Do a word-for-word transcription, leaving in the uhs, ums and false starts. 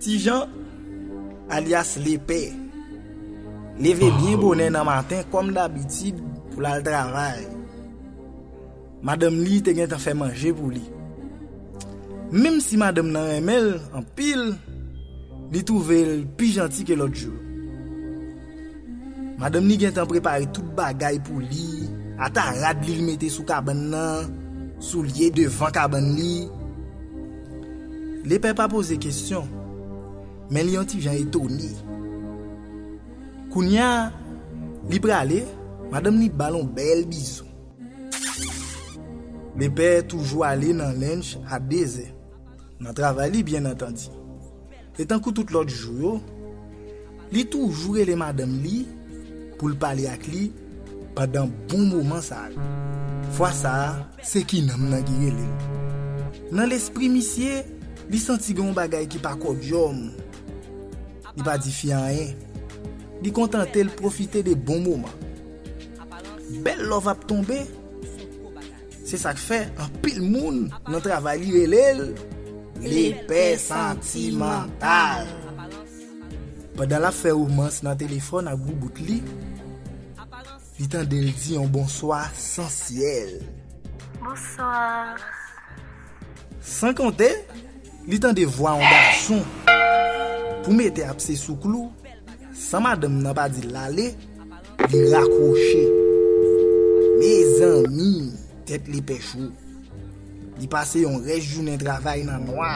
Ti Jan, alyas Lepè, leve byen bonè nan maten kòm dabitid pou l al travay. Madanm li te gentan fè manje pou li. Menm si madanm nan renmen l anpil, li twouve l pi janti ke lòt jou. Madanm li gentan prepare tout bagay pou li, ata rad li, li mete sou kabann nan, soulye devan kabann li. Lepè pa poze kesyon, men li yon ti jan etone. Kounye a, li prale, madanm li ba l yon bèl bizou. Lepè toujou ale nan lunch a dezè, nan travay li, byen antandi. E tankou tout lòt jou yo, li toujou rele madanm li pou l pale ak li pandan bon moman sa yo. Fwa sa a, se Kinanm nan ki rele l. Nan lespri misye, li santi gen yon bagay ki pa kòdyòm. Li pa di fi a anyen. Li kontante l pwofite de bon moman. Bèl love ap tonbe. Se sa k fè anpil moun nan travay li rele l Lepè santimantal. Pandan l ap fè womans nan telefòn ak boubout li, li tande l di yon bonswa san syèl. Bonswa. San konte, li tande vwa yon gason. Pou mete apse sou klou, san madanm nan pa di l ale, li rakwoche. Mezanmi, tèt Lepè cho. Li pase yon rès jounen travay nan nwa.